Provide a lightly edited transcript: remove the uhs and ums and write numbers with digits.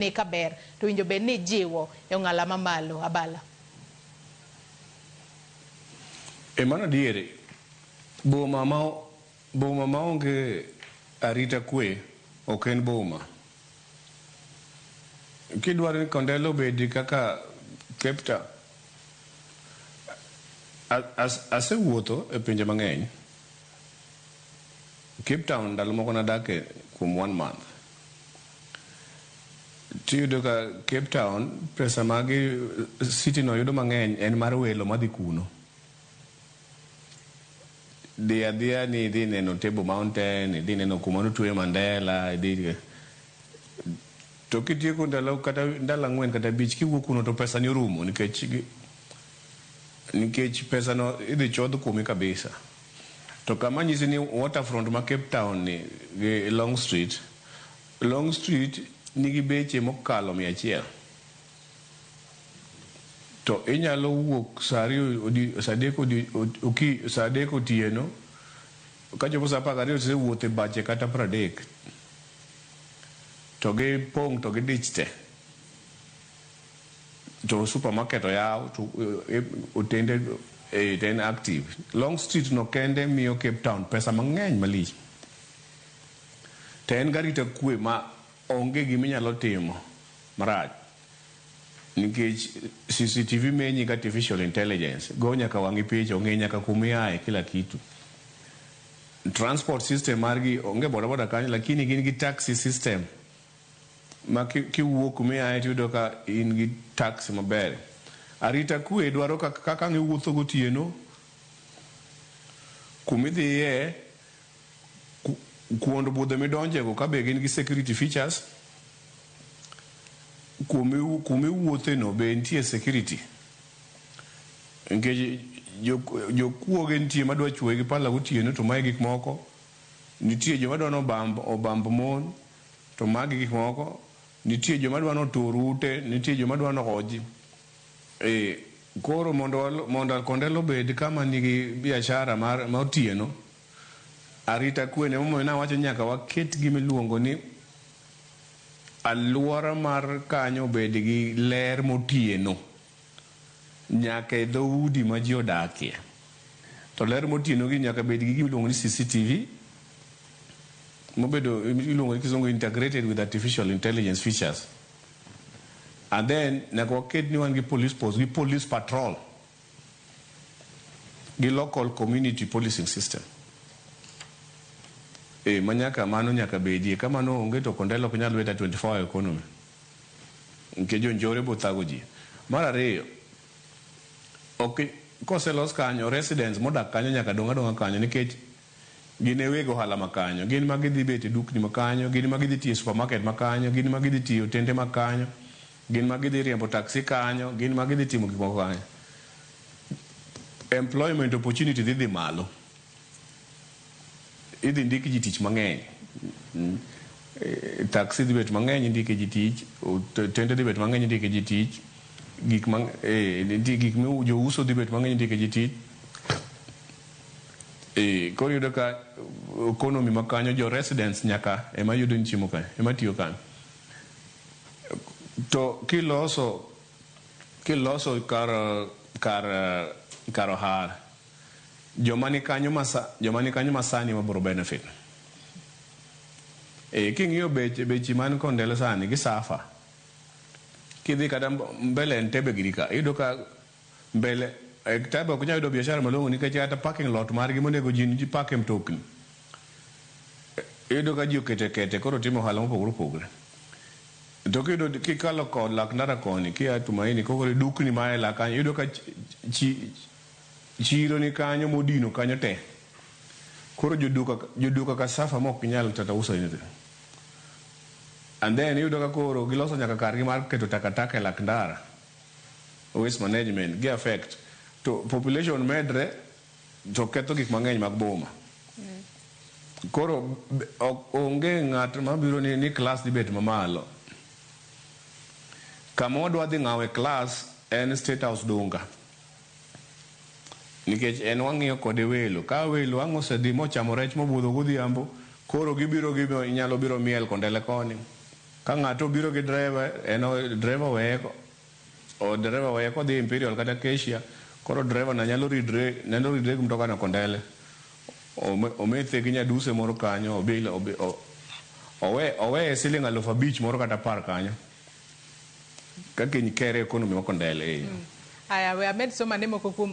Ni ka ber to winjo bed ni ijiwo e ong'ala mamalo abala. E mano adier, boma ma boma maonge arita kwe ok en boma. Kidwaro ni Kondele obedi kaka Cape Town, asewuotho e pinje mang'eny. Cape Town ndalo moko nadake kuom one month. Tiyudo ka Cape Town pesa magi city no yudo mang'eny en mar welo madhi kuno. Dhi adhiya ni idhi neno Table Mountain, idhi neno kuma notweye Mandela, idhi to kitieko ndalo kata ndalo 4 kata 5 kiwuok kuno to pesa ni orumo nikech pesa no idhi chodh kuomi kabisa. To kama nyisi ni waterfront ma Cape Town ni gi Long Street, Long Street nigi beche mokalo 100. To inyalo wuok saa 2 saa 3 saa 3 otieno kachopo saa 12 tisewuotho e bache kata 30. To gipong' to gidich te. To supermarket oyaw to otende to en active. Long Street no kende miyo Cape Town pesa mang'eny malich. To en garita kwe ma onge giminyalo timo marach. Nikech CCTV menyi gi artificial intelligence, go nyaka wang'i picha, ong'e nyaka kumiaye, kila kitu. Transport system margi onge boda boda kanyo, lakini gin gi taxi system. Ma kiwuok kumiaye tiyudo ka in gi taxi maber. Arita kwe dwaro kaka ang' iwuotho gotieno, kumidhiye, kuond budho midonjego ka be gin gi security features, kumiwuothe no be nitie security. Nikech jokuoge nitie madwa chuoyi gi pala gotieno to maye gik moko. Nitie joma dwa ni obamb mon to magi gik moko. Nitie joma dwa ni otur ute, nitie joma dwa ni oji. Koro mondo Kondele obed kama nigi biashara mar ma otieno, arita kwe ne emomiyo nawacho ni nyaka waket gima iluongo ni aluora mar kanyo obed gi ler motieno nyaka e dhoudi ma ji odakie. To ler motieno gi nyaka bed gi gima iluongo ni CCTV mobedo iluongo gi kisungu integrated with artificial intelligence features. And then nyaka waket ni wan gi police post gi police patrol gi local community policing system. Ma nyaka mano nyaka bedie. Ka mano onge to Kondele ok nyal bet a 24 hour economy. Nikech jonjore bo thago ji. Mar ariyo, ok koselos kanyo, residents modak kanyo nyaka dong' adong'a kanyo nikech gin e weg ohala ma kanyo. Gin ma gidhi bet e dukni ma kanyo, gin ma gidhi tiyo e supermarket ma kanyo, gin ma gidhi tiyo e otende ma kanyo, gin ma gidhi riembo taxi kanyo, gin ma gidhi timo gik moko kanyo. Employment opportunity dhi malo. Idhi ndik ji tich mang'eny. Taxi dhi bet mang'eny indike ji tich, otende dhi bet mang'eny indike ji tich, gik ma nitie gik mi jouso dhi bet mang'eny indike ji tich. Koro iyudo ka economy ma kanyo jo residents nyaka ema yudo ni chiemo kanyo, ema tiyo kanyo. To kiloso kar ohala, joma ni kanyo masani ema biro benefit. King'iyo bechi man Kondele sani gi suffer. Kidhi kata mbele Entebbe giri ka, iyudo ka mbele Entebbe ok nyal yudo biashara malong'o nikech kata parking lot margi monego ji park e mtokni. Iyudo ka ji okete kete koro timo ohala mopogore opogore. To kiyudo kikalo kod lak ndara koni kia Tumaini koro dukni ma e lak kanyo iyudo ka chiro ni kanyo modino kanyo te. Koro joduka ka suffer mok ginyal kata uso anything. And then iyudo ka koro giloso nyaka kargi mar keto takataka e lak ndara. Waste management gi affect. To population medre to ketho gik mang'eny mag boma. Koro onge ng'at mabiro ni class dhi bet mamalo. Kama wadwa dhi ng'awe class en State House Dunga. Nikech en wang'iyo kode welo. Ka welo ang' osedhi mochamo rech mobudho godhiambo, koro gibiro inyalo biro miel Kondele koni. Ka ng'ato obiro gi driver, en driver weye, o driver weye kodhi Imperial kata Acacia, koro driver na nyalo ridre gi mtoka no Kondele. Omethe gi nyaduse moro kanyo, obil, owe siling 5,000 moro kata 10 kanyo. Ka kiny kere economy ma Kondele. Aya, we amed somo ane moko kuom